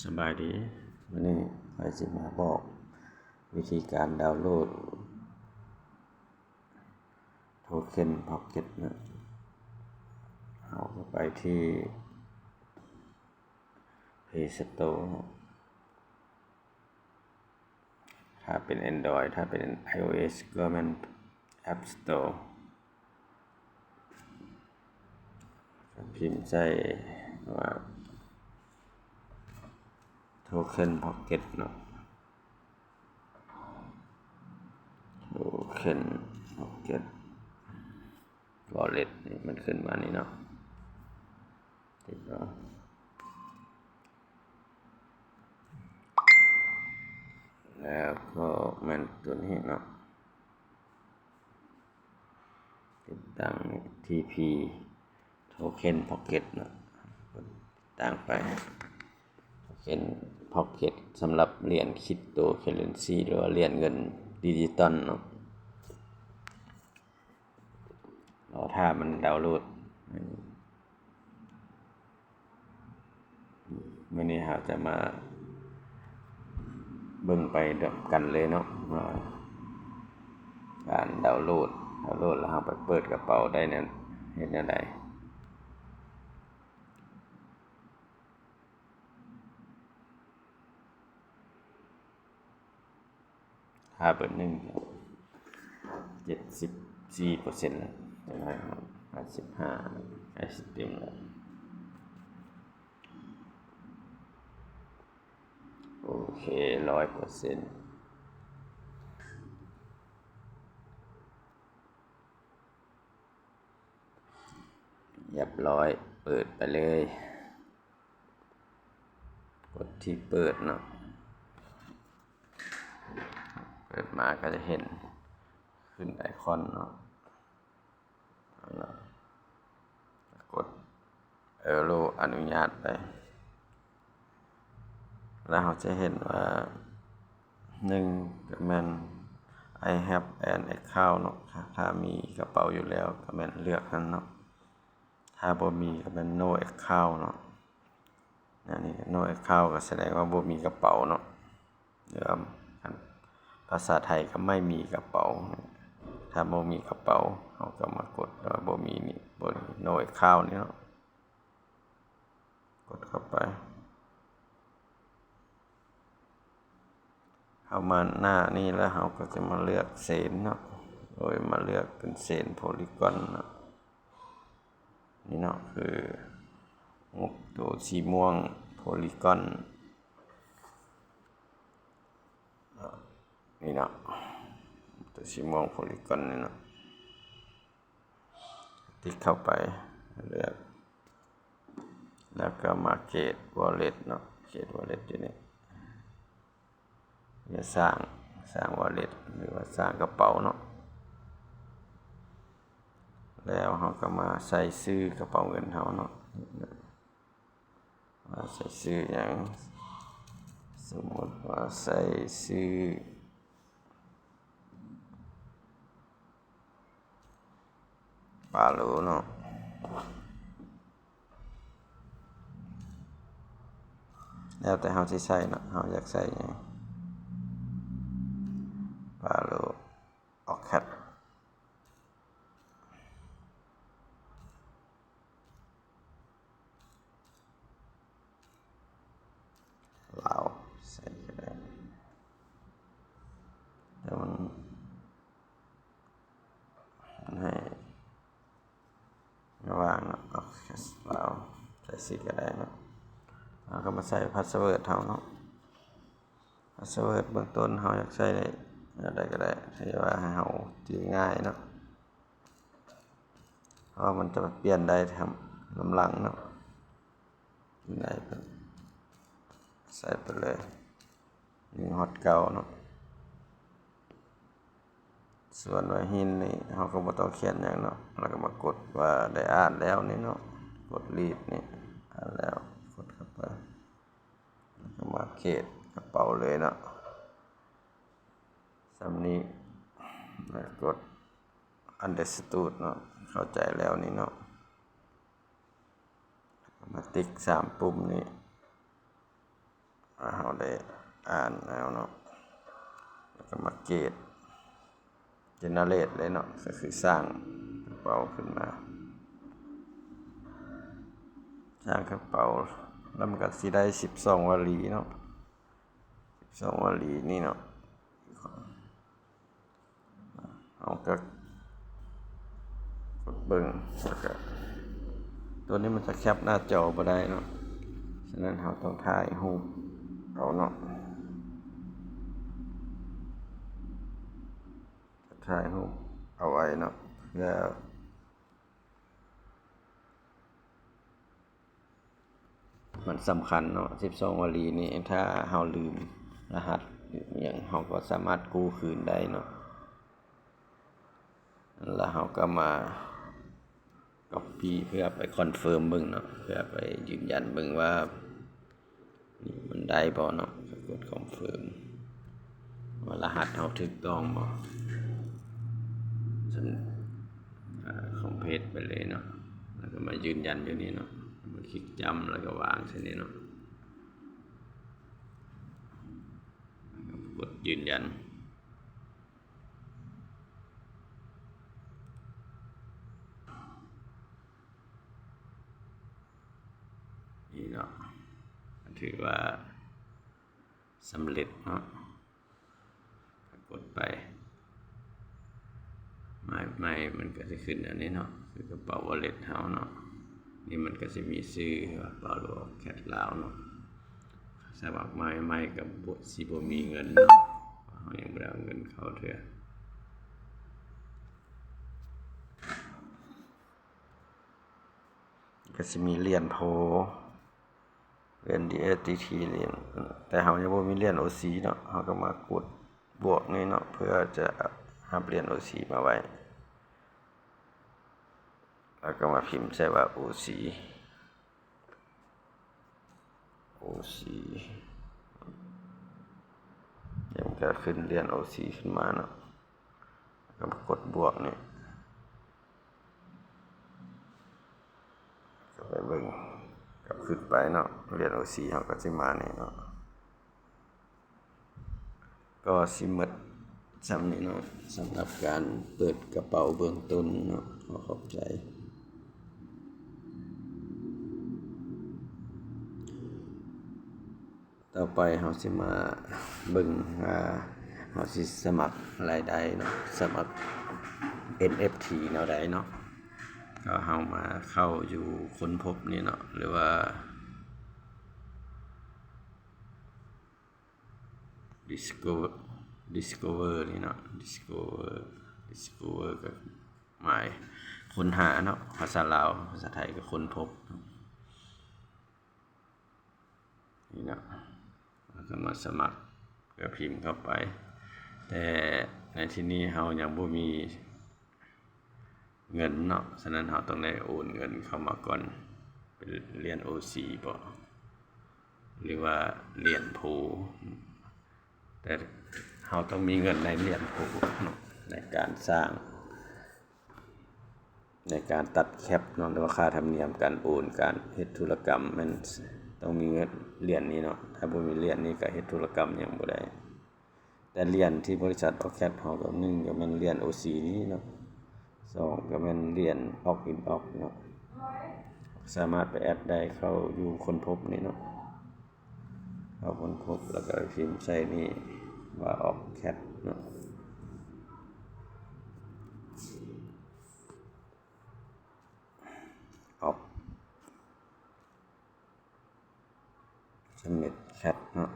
ສະບາຍດີ, ມື້ນີ້ຂ້ອຍຊິມາບອກວິທີການດາວໂຫຼດ Token Pocket ເນາະ. ເຮົາກໍໄປທີ່ Play Store ເນາະ. ຖ້າເປັນ Android ຖ້າເປັນ iOS ກໍແມ່ນ App Store ພິມໃສ່ວ່າ Token Pocket ເນາະ, Token Pocket Wallet ນີ້ມັນຂຶ້ນມານີ້ເນາະ. ຕິດເນາະ ແລ້ວກໍແມ່ນຕົວນີ້ເນາະ, ຕິດຕັ້ງ TP Token Pocket ເນາະ, ຕິດຕັ້ງໄປ. Token Pocket ສຳລັບຫຼຽນ Cryptocurrency ຫຼືວ່າຫຼຽນເງິນດິຈິຕອນເນາະ. ລໍຖ້າມັນດາວໂຫຼດ. ມື້ນີ້ເຮົາຈະມາເບິ່ງໄປນຳກັນເລີຍເນາະ ວ່າການດາວໂຫຼດ, ດາວໂຫຼດແລ້ວເຮົາໄປເປີດກະເປົາໄດ້ແນວ, ເຮັດແນວໃດ. ຖ້າເບີໜຶ່ງ ເຈັດສິບສີ່ເປີເຊັນແລ້ວ, ຈັກໜ້ອຍຫ້າສິບຫ້າ ໃກ້ຊິເຕັມແລ້ວ. ໂອເຄ ຮ້ອຍເປີເຊັນ. ຮຽບຮ້ອຍ, ເປີດໄປເລີຍ, ກົດທີ່ເປີດເນາະ. ເປີດມາກໍຈະເຫັນຂຶ້ນໄອຄອນເນາະ, ກົດ Allow ອະນຸຍາດໄປ. ແລ້ວເຮົາຈະເຫັນວ່າ ໜຶ່ງ ກໍແມ່ນ I have an account ເນາະ, ຖ້າ ຖ້າມີກະເປົາຢູ່ແລ້ວກໍແມ່ນເລືອກຫັ້ນເນາະ, ຖ້າບໍ່ມີກໍແມ່ນ No account ເນາະ. ອັນນີ້ No account ກໍສະແດງວ່າບໍ່ມີກະເປົາເນາະ, ຫຼືວ່າ ພາສາໄທກໍ ໄມ່ມີກະເປົາ. ຖ້າບໍ່ມີກະເປົາ ເຮົາກໍມາກົດວ່າບໍ່ມີນີ້, ບໍ່ມີ No account ນີ້ເນາະ. ກົດເຂົ້າໄປ. ເຮົາມາໜ້ານີ້ແລ້ວ ເຮົາກໍຈະມາເລືອກເຊນເນາະ, ໂດຍມາເລືອກເປັນເຊນໂພລີກອນເນາະ. ນີ້ເນາະ ຄືຮູບໂຕສີມ່ວງໂພລີກອນ. ນີ້ເນາະ ໂຕສີມ່ວງໂພລີກອນນີ້ເນາະ. ຕິກເຂົ້າໄປ ເລືອກ ແລ້ວກໍມາ Create Wallet ເນາະ, Create Wallet ຢູ່ນີ້. ຈະສ້າງ, ສ້າງ Wallet ຫຼືວ່າສ້າງກະເປົາເນາະ. ແລ້ວເຮົາກໍມາໃສ່ຊື່ກະເປົາເງິນເຮົາເນາະ. ວ່າໃສ່ຊື່ຫຍັງ? ສົມມຸດວ່າໃສ່ຊື່ປາໂລເນາະ, ແລ້ວແຕ່ເຮົາຊິໃສ່ເນາະ, ເຮົາຢາກໃສ່ຫຍັງ? ປາໂລ Orchid ລາວ ໃສ່ກໍໄດ້, ແຕ່ມັນ ໃຫ້ລະຫວ່າງເນາະ, ເອົາລາວ ໃສ່ຊິກໍໄດ້ເນາະ. ເຮົາກໍມາໃສ່ພາສເວີດເຮົາເນາະ, ພາສເວີດເບື້ອງຕົ້ນເຮົາຢາກໃສ່ແນວໃດກໍໄດ້ ທີ່ວ່າໃຫ້ເຮົາຈື່ງ່າຍເນາະ, ເພາະວ່າມັນຈະປ່ຽນໄດ້ນຳຫຼັງເນາະ. ໃສ່ໄປ, ໃສ່ໄປເລີຍ ໜຶ່ງຮອດເກົ້າເນາະ. ສ່ວນວ່າ Hint ນີ້ເຮົາກໍບໍ່ຕ້ອງຂຽນຫຍັງເນາະ, ແລ້ວກໍມາກົດວ່າໄດ້ອາດແລ້ວນີ້ເນາະ, ກົດ Leave ນີ້ ອາດແລ້ວ ກົດເຂົ້າໄປ, ແລ້ວກໍມາ Create ກະເປົາເລີຍເນາະ. ສ່ຳນີ້ ແລ້ວກົດ Understood ເນາະ, ເຂົ້າໃຈແລ້ວນີ້ເນາະ. ມາຕິກສາມປຸ່ມນີ້, ເຮົາໄດ້ອ່ານແລ້ວເນາະ ແລ້ວກໍມາເກດ ເຈເນີເຣດເລີຍເນາະ ກໍຄືສ້າງກະເປົາຂຶ້ນມາ ສ້າງກະເປົາ ແລ້ວມັນກໍຊິໄດ້ສິບສອງວະລີເນາະ ສິບສອງວະລີນີ້ເນາະ ເຮົາກໍກົດເບິ່ງ ແລ້ວກໍ ຕົວນີ້ມັນຈະແຄບໜ້າຈໍບໍ່ໄດ້ເນາະ ສະນັ້ນເຮົາຕ້ອງຖ່າຍຮູບເອົາເນາະ ຖ່າຍຮູບເອົາໄວ້ເນາະ ເພື່ອ ມັນສຳຄັນເນາະ ສິບສອງວະລີນີ້ ຖ້າເຮົາລືມລະຫັດຫຍັງ ເຮົາກໍສາມາດກູ້ຄືນໄດ້ເນາະ ແລ້ວເຮົາກໍມາກັອບປີ້ເພື່ອໄປຄອນເຟີມເບິ່ງເນາະ ເພື່ອໄປຢືນຢັນເບິ່ງວ່າ ມັນໄດ້ບໍ່ເນາະ ກໍກົດຄອນເຟີມວ່າລະຫັດເຮົາຖືກຕ້ອງບໍ່ ຊັ້ນ ອາ ຄອມເພດໄປເລີຍເນາະ ແລ້ວກໍມາຢືນຢັນຢູ່ນີ້ເນາະ ມາຄລິກຈ້ຳ ແລ້ວກໍວາງໃສ່ນີ້ເນາະ ແລ້ວກໍກົດຢືນຢັນ. ນີ້ເນາະ ຖືວ່າສຳເລັດເນາະ ກົດໄປ ໝາຍ ໝາຍມັນກໍຊິຂຶ້ນອັນນີ້ເນາະ ຄືກະເປົາວໍເລັດເຮົາເນາະ ນີ້ມັນກໍຊິມີຊື່ວ່າ ເປົາໂລ ແຄດ ລາວເນາະ ສະໝັກມາໃໝ່ໆ ກໍບໍ່ ຊິບໍ່ມີເງິນເນາະ ເຮົາຍັງບໍ່ໄດ້ເອົາເງິນເຂົ້າເທື່ອ. ກໍຊິມີຫຼຽນໂພ ຫຼຽນ ດີເອສ ດີທີ ຫຼຽນ ແຕ່ເຮົາຍັງບໍ່ມີຫຼຽນໂອຊີເນາະ ເຮົາກໍມາກົດບວກນີ້ເນາະ ເພື່ອຈະຮັບຫຼຽນໂອຊີມາໄວ້ ແລ້ວກໍມາພິມໃສ່ວ່າໂອຊີ ໂອຊີ ແລ້ວມັນກໍຂຶ້ນຫຼຽນໂອຊີຂຶ້ນມາເນາະ ກໍມາກົດບວກນີ້ ກໍໄປເບິ່ງ ກັບຂຶ້ນໄປເນາະ ຫຼຽນໂອຊີເຮົາກໍຊິມານີ້ເນາະ ກໍຊິໝົດສ່ຳນີ້ເນາະ ສຳລັບການເປີດກະເປົາເບື້ອງຕົ້ນເນາະ ຂໍຂອບໃຈ. ຕໍ່ໄປເຮົາຊິມາເບິ່ງວ່າເຮົາຊິສະໝັກລາຍໄດ້ເນາະ ສະໝັກເອັນເອັບທີແນວໃດເນາະ ກໍເຮົາມາເຂົ້າຢູ່ຄົ້ນພົບນີ້ເນາະ ຫຼືວ່າ Discover Discover ນີ້ເນາະ Discover Discover ກໍໝາຍຄົ້ນຫາເນາະ ພາສາລາວ ພາສາໄທກໍຄົ້ນພົບ. ນີ້ເນາະ ເຮົາກໍມາສະໝັກ ກໍພິມເຂົ້າໄປ ແຕ່ໃນທີ່ນີ້ເຮົາຍັງບໍ່ມີເງິນເນາະ ສະນັ້ນເຮົາຕ້ອງໄດ້ໂອນເງິນເຂົ້າມາກ່ອນ ເປັນຫຼຽນໂອຊີບໍ ຫຼືວ່າຫຼຽນໂພ ແຕ່ເຮົາຕ້ອງມີເງິນໃນຫຼຽນໂພເນາະ ໃນການສ້າງ ໃນການຕັດແຄບເນາະ ຫຼືວ່າຄ່າທຳນຽມການໂອນ ການເຮັດທຸລະກຳ ແມ່ນຕ້ອງມີເງິນຫຼຽນນີ້ເນາະ ຖ້າບໍ່ມີຫຼຽນນີ້ກໍເຮັດທຸລະກຳຫຍັງບໍ່ໄດ້ ແຕ່ຫຼຽນທີ່ບໍລິສັດອອກແຄດເຮົາກໍ ໜຶ່ງ ກໍແມ່ນຫຼຽນໂອຊີນີ້ເນາະ ສອງ ກໍແມ່ນຫຼຽນອອກອິນອອກເນາະ ສາມາດໄປແອັດໄດ້ ເຂົ້າຢູ່ຄົ້ນພົບນີ້ເນາະ ເຂົ້າຄົ້ນພົບ ແລ້ວກໍໄປພິມໃສ່ນີ້ວ່າອອກແຄດເນາະ ອອກ ສຳເລັດແຄດເນາະ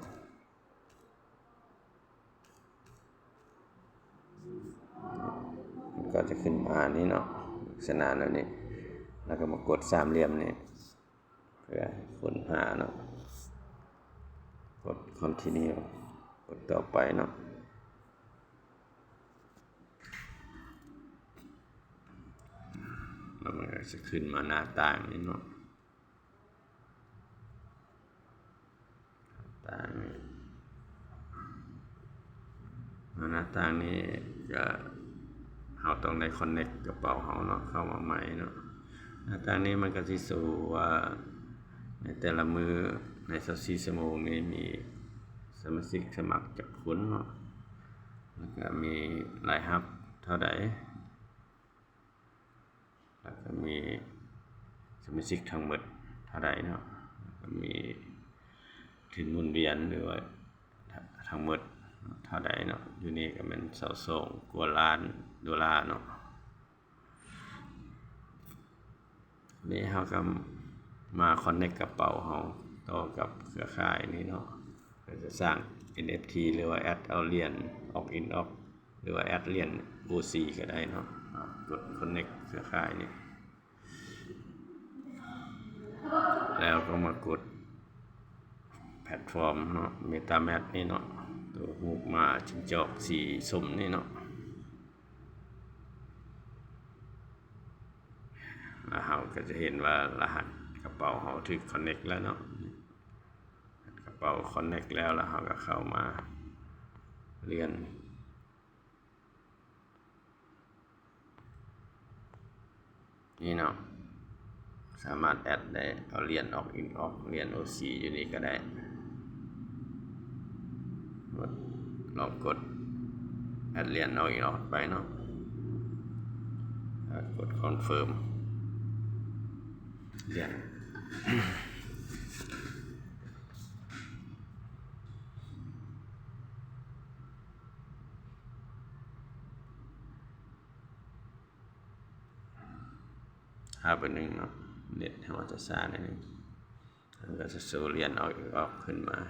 ມັນກໍຈະຂຶ້ນມານີ້ເນາະ ລັກສະນະແນວນີ້ ແລ້ວກໍມາກົດສາມຫຼ່ຽມນີ້ ເພື່ອຄົ້ນຫາເນາະ ກົດ Continue ກົດຕໍ່ໄປເນາະ ແລ້ວມັນກໍຈະຂຶ້ນມາໜ້າຕ່າງນີ້ເນາະ ຕ່າງນີ້ ໜ້າຕ່າງນີ້ກໍເຮົາຕ້ອງໄດ້ Connect ກະເປົາເຮົາເນາະ ເຂົ້າມາໃໝ່ເນາະ ໜ້າຕ່າງນີ້ມັນກໍຊິໂຊວ່າໃນແຕ່ລະມື້ ໃນຊາວສີ່ຊົ່ວໂມງນີ້ມີສະມາຊິກສະໝັກຈັກຄົນເນາະ ແລ້ວກະມີລາຍຮັບເທົ່າໃດ ແລ້ວກະມີສະມາຊິກທັງໝົດເທົ່າໃດເນາະ ແລ້ວກະມີທຶນໝູນວຽນ ຫຼືວ່າທັງໝົດເທົ່າໃດເນາະ. ຢູ່ນີ້ກະແມ່ນຊາວສອງກວ່າລ້ານໂດລາເນາະ. ນີ້ເຮົາກະມາຄອນເນັກກະເປົາເຮົາຕໍ່ກັບເຄືອຂ່າຍນີ້ເນາະ ເພື່ອຈະສ້າງເອັນເອັຟທີ ຫຼືວ່າແອັດເອົາຫຼຽນອອກອິນອອກ ຫຼືວ່າແອັດຫຼຽນໂອຊີກະໄດ້ເນາະ. ກົດຄອນເນັກເຄືອຂ່າຍນີ້ ແລ້ວກະມາກົດແພັດຟອມເນາະ ເມຕາແມັດນີ້ເນາະ ໂຕຮູບໝາຈິງຈອກສີສົ້ມນີ້ເນາະ. ແລ້ວເຮົາກະຈະເຫັນວ່າລະຫັດກະເປົາເຮົາຖືກຄອນເນັກແລ້ວເນາະ. ກະເປົາຄອນເນັກແລ້ວ ແລ້ວເຮົາກະເຂົ້າມາຫຼຽນນີ້ເນາະ ສາມາດແອັດໄດ້ ເອົາຫຼຽນອອກອິນອອກ ຫຼຽນໂອຊີຢູ່ນີ້ກະໄດ້. ລອງກົດແອັດຫຼຽນອອກອິນອອກໄປເນາະ ແລ້ວກົດຄອນເຟີມຫຼຽນ. ຖ້າເບິ່ງໜຶ່ງເນາະ ເນັດເຮົາອາດຈະຊ້າໜ້ອຍໜຶ່ງ ມັນກະຈະໂຊຫຼຽນອອກ ອອກຂຶ້ນມາ.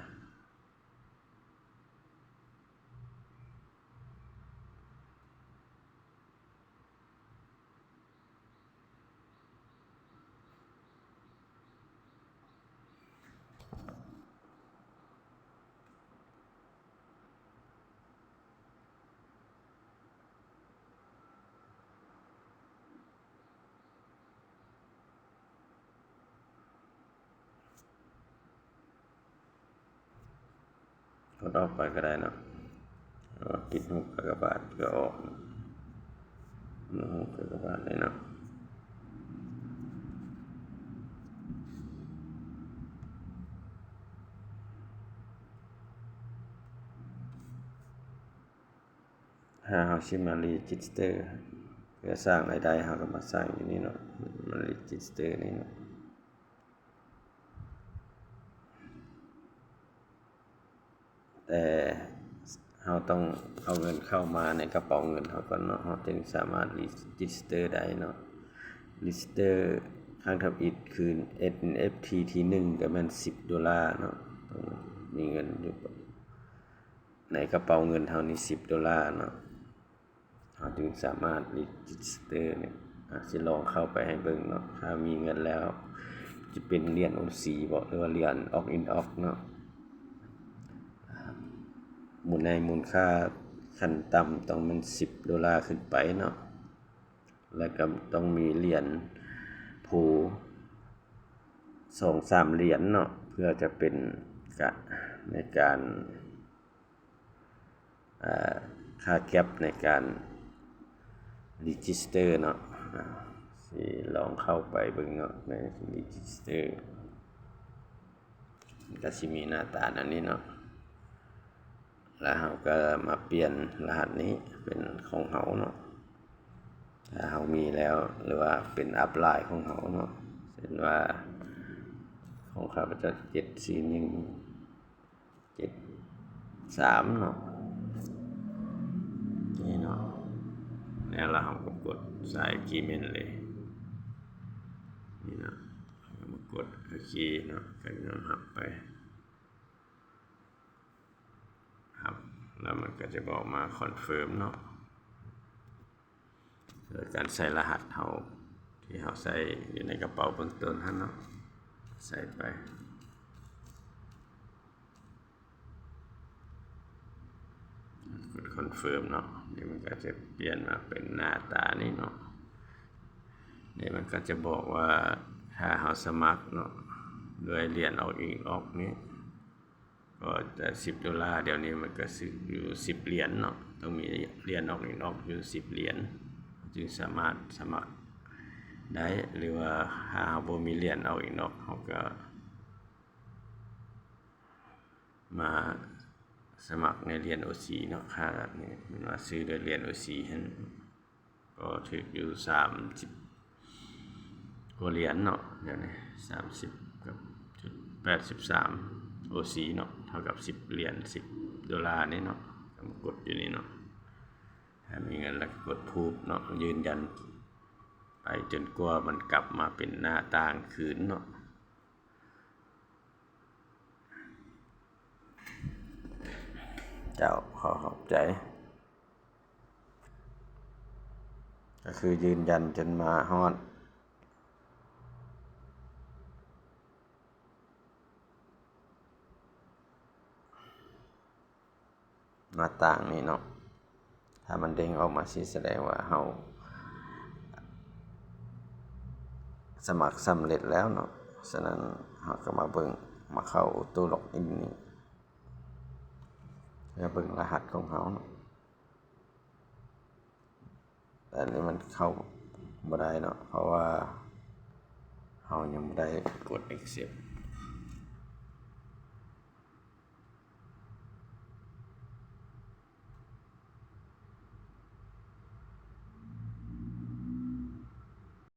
ກົດອອກໄປກະໄດ້ເນາະ ປິດຮູບກາກະບາດກະອອກ ຮູບກາກະບາດໄດ້ເນາະ. ຖ້າເຮົາຊິມາເຣຈິສເຕີເພື່ອສ້າງລາຍໄດ້ ເຮົາກະມາສ້າງຢູ່ນີ້ເນາະ ມາເຣຈິສເຕີນີ້ເນາະ. ແຕ່ເຮົາຕ້ອງເອົາເງິນເຂົ້າມາໃນກະເປົາເງິນເຮົາກ່ອນເນາະ ເຮົາຈຶ່ງສາມາດເຣຈິສເຕີໄດ້ເນາະ. ເຣຈິສເຕີຄັ້ງທຳອິດຄືເອັນເອັຟທີທີໜຶ່ງກະແມ່ນສິບໂດລາເນາະ ຕ້ອງມີເງິນຢູ່ ໃນກະເປົາເງິນເຮົານີ້ສິບໂດລາເນາະ ເຮົາຈຶ່ງສາມາດເຣຈິສເຕີນີ້. ອາ ຊິລອງເຂົ້າໄປໃຫ້ເບິ່ງເນາະ ຖ້າມີເງິນແລ້ວຈະເປັນຫຼຽນໂອຊີບໍ ຫຼືວ່າຫຼຽນອອກອິນອອກເນາະ. ມູນໃນມູນຄ່າຂັ້ນຕ່ຳຕ້ອງແມ່ນສິບໂດລາຂຶ້ນໄປເນາະ ແລ້ວກະຕ້ອງມີຫຼຽນໂພສອງສາມຫຼຽນເນາະ ເພື່ອຈະເປັນກະ ໃນການ ອາ ຄ່າແກັບໃນການເຣຈິສເຕີເນາະ. ອາ ຊິລອງເຂົ້າໄປເບິ່ງເນາະ ໃນເຣຈິສເຕີ ມັນກະຊິມີໜ້າຕາແນວນີ້ເນາະ ແລ້ວເຮົາກະມາປ່ຽນລະຫັດນີ້ເປັນຂອງເຮົາເນາະ ຖ້າເຮົາມີແລ້ວ ຫຼືວ່າເປັນອັບລາຍຂອງເຮົາເນາະ ເຊັ່ນວ່າຂອງຂ້າພະເຈົ້າເຈັດສີ່ໜຶ່ງ ເຈັດສາມເນາະ ນີ້ເນາະ. ແລ້ວເຮົາກະກົດໃສ່ Agreement ເລີຍ ນີ້ເນາະ ເຮົາກະມາກົດໂອເຄເນາະ ກະຍອມຮັບໄປ ຮັບ ແລ້ວມັນກະຈະບອກມາ confirm ເນາະ. ໂດຍການໃສ່ລະຫັດເຮົາ ທີ່ເຮົາໃສ່ຢູ່ໃນກະເປົາເບື້ອງຕົ້ນຫັ້ນເນາະ ໃສ່ໄປ ກົດ confirm ເນາະ. ນີ້ມັນກະຈະປ່ຽນມາເປັນໜ້າຕານີ້ເນາະ. ນີ້ມັນກະຈະບອກວ່າ ຖ້າເຮົາສະໝັກເນາະ ດ້ວຍຫຼຽນອອກອິນອອກນີ້ ກໍຈະສິບໂດລາ ດຽວນີ້ມັນກະຊື່ຢູ່ສິບຫຼຽນເນາະ ຕ້ອງມີຫຼຽນອອກອິນອອກຢູ່ສິບຫຼຽນ ຈຶ່ງສາມາດສະໝັກໄດ້ ຫຼືວ່າຖ້າເຮົາບໍ່ມີຫຼຽນອອກອິນອອກ ເຮົາກະ ມາສະໝັກໃນຫຼຽນໂອຊີເນາະ. ຄ່ານີ້ ເພິ່ນວ່າຊື້ດ້ວຍຫຼຽນໂອຊີຫັ້ນ ກໍຖືກຢູ່ສາມສິບກວ່າຫຼຽນເນາະ. ດຽວນີ້ສາມສິບກັບຈຸດແປດສິບສາມໂອຊີເນາະ ເທົ່າກັບສິບຫຼຽນ ສິບໂດລານີ້ເນາະ. ກຳກົດຢູ່ນີ້ເນາະ ຖ້າມີເງິນແລ້ວກໍກົດ proof ເນາະ ຢືນຢັນໄປຈົນກວ່າມັນກັບມາເປັນໜ້າຕ່າງຄືນເນາະ. ເຈົ້າ ຂໍຂອບໃຈ. ກໍຄືຢືນຢັນຈົນມາຮອດໜ້າຕ່າງນີ້ເນາະ. ຖ້າມັນເດັ້ງອອກມາຊີ້ ສະແດງວ່າເຮົາສະໝັກສຳເລັດແລ້ວເນາະ. ສະນັ້ນເຮົາກໍມາເບິ່ງ ມາເຂົ້າໂອໂຕ້ລັອກອິນນີ້ ແລ້ວເບິ່ງລະຫັດຂອງເຮົາເນາະ. ແຕ່ອັນນີ້ມັນເຂົ້າບໍ່ໄດ້ເນາະ ເພາະວ່າເຮົາຍັງບໍ່ໄດ້ກົດ accept